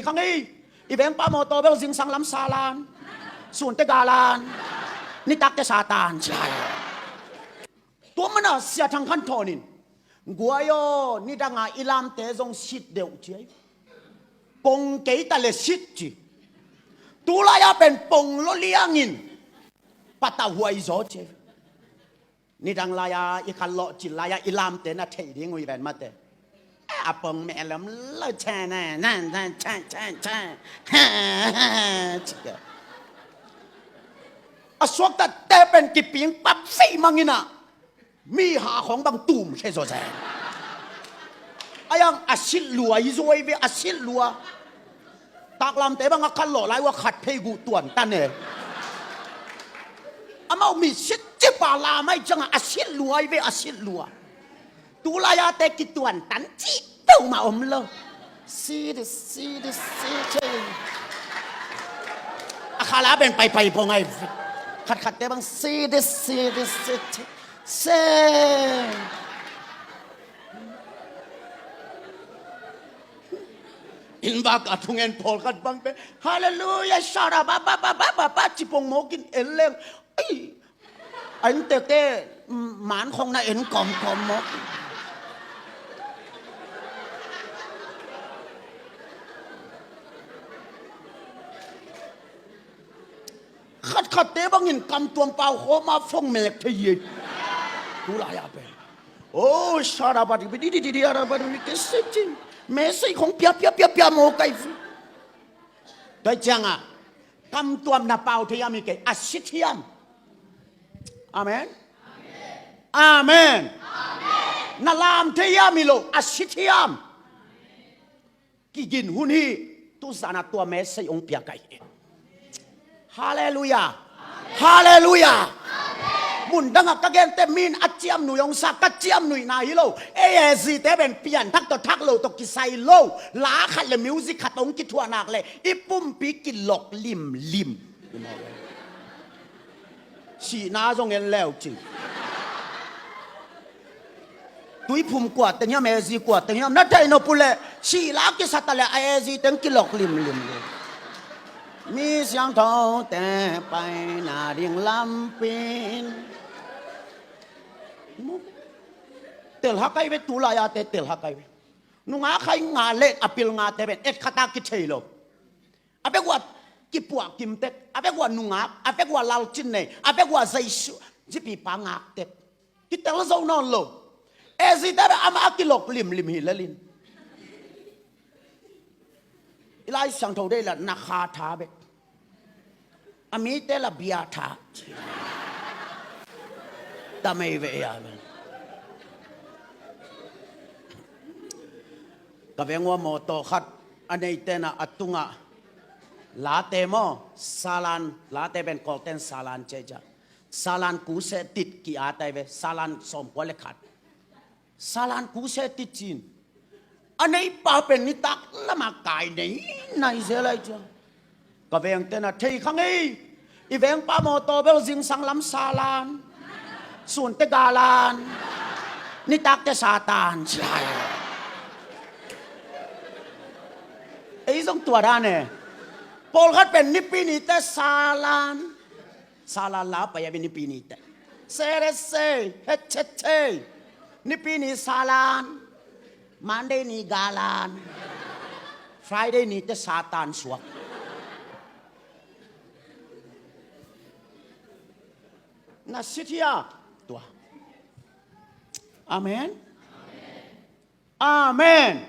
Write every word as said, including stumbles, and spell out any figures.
Kha ngei. I vengpa mawtaw bel zingsang lam salan, sunte galan, nitakte satan ci lai. Tua mana Sia Thang Khan Thawn in, guai aw, nidanga i lamte zong sit deuh ci ei. Pong kei ta le sit ci. Tulai-a pen pong lo liangin patauhuai zaw ci ei. Nidang lai-a i khat lawhcin lai-a i lamte na theih ding uh hi ven mate. A pong meh lom lo, che ne, ne, ne, che, che, che. He, he, he, ci ke. A suaktatte pen kiping pap vei mangin ah, mi ha khong bang tum khe zaw zen. A yang a sit lua i zuai ve, a sit lua. Taklamte bang a khat lawh lai uh a khat phei guh tuan tan e. Amau mi sit cip a lam ai ciangah a sit lua i ve, a sit lua. Tulai-ate kituan tan cih peuhmah om lo. Sit, sit, sit. A khat la beng paipai pong ai. Khatkhatte bang sit, sit, sit. Sing. Inn bak a thungen pawlkhat bang pen, hallelujah, shara ba ba ba ba ba ba, cipong mawkin en leng. Ai, a inntekte man khong na en kawmkawm mawk. Khatkhatte bangin kamtuam pau khawma fong mek thei hi. Tulai-a pen, o, sarabadi bidi di di di arabadi bidi ke sicin. Mesei khong pia pia pia pia mo kai fu. Tua ciangah kamtuam na pau thei hiam hi kei, a sit hiam? Amen. Amen. Na lam thei hiam hi lo, a sit hiam? Kigin hun hi. Tuzan a tua mesei hong piak ahi. Halleluiah. Halleluiah. Mundangah ka gente min a ciamnuih hong sa, ka ciamnuihna hi lo. Ei, ezite pen pianthak tawh thak lo tawh kisai lo. La khat le music khat hong kithuah nak le i pumpi kilok limlim. Sihna zong en leu cing. Tuiphum kua teng hiam, ezi kua teng hiam na thei nop uh leh, sihla kisa ta leh a ezi teng kilok limlim. Mi siangthote paina ding lampi in. Telhak ai ve, tulai-ate telhak ai ve. Nungak hai nga leh a pil ngate pen et khata kithei lo. A vekua kipuah kimtek, a vekua nungak, a vekua lalcin nei, a vekua Jesu zipipa ngaktek. Kitel zo nawn lo. Ezite bek amah a kilok limlim hi lelin. I Lai Siangtho deih la na kha tha bek. A mite la bia tha. Tamei ve ya men. Ka veng ua mawtaw khat a neite na a tungah late maw, salan, late pen Kawlten salan cei ca. Salan kuse tit ki-at ai ve, salan sawmkua le khat. Salan kuse tit cin. A neipa pen nitak lama kai nei nai zel ai cia. Ka vengte na thei kha ngei. I vengpa mawtaw bel zingsang lam salan, sunte galan, nitakte satan ci lai. Ei zong tua dan e. Pawlkhat pen nipi nite salan. Salan la pai a ve nipi nite. Sere sei, het chet cei. Nipi ni salan. Monday ni galan. Friday nite satan suak. Na sit hia tua. Amen. Amen.